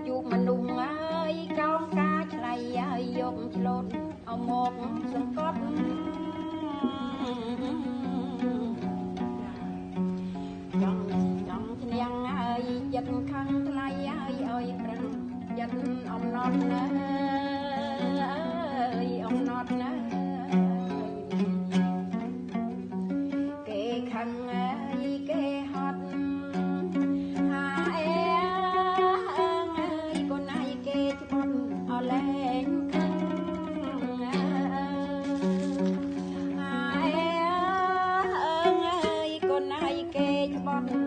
ជួបមនុស្សហើយកោងការឆ្លៃ ហើយយកឆ្លូតអមកសង្កត់ ចង់ចង់ឈ្នះហើយ ចិត្តខឹងថ្លៃ ហើយឲ្យប្រឹងចិត្តអំណត់ណា អើយអំណត់ណា គេខឹងហើយគេហត់ហា អេអើយកូនឯងគេច្បត់អលែងខឹង អើអើយកូនឯងគេច្បត់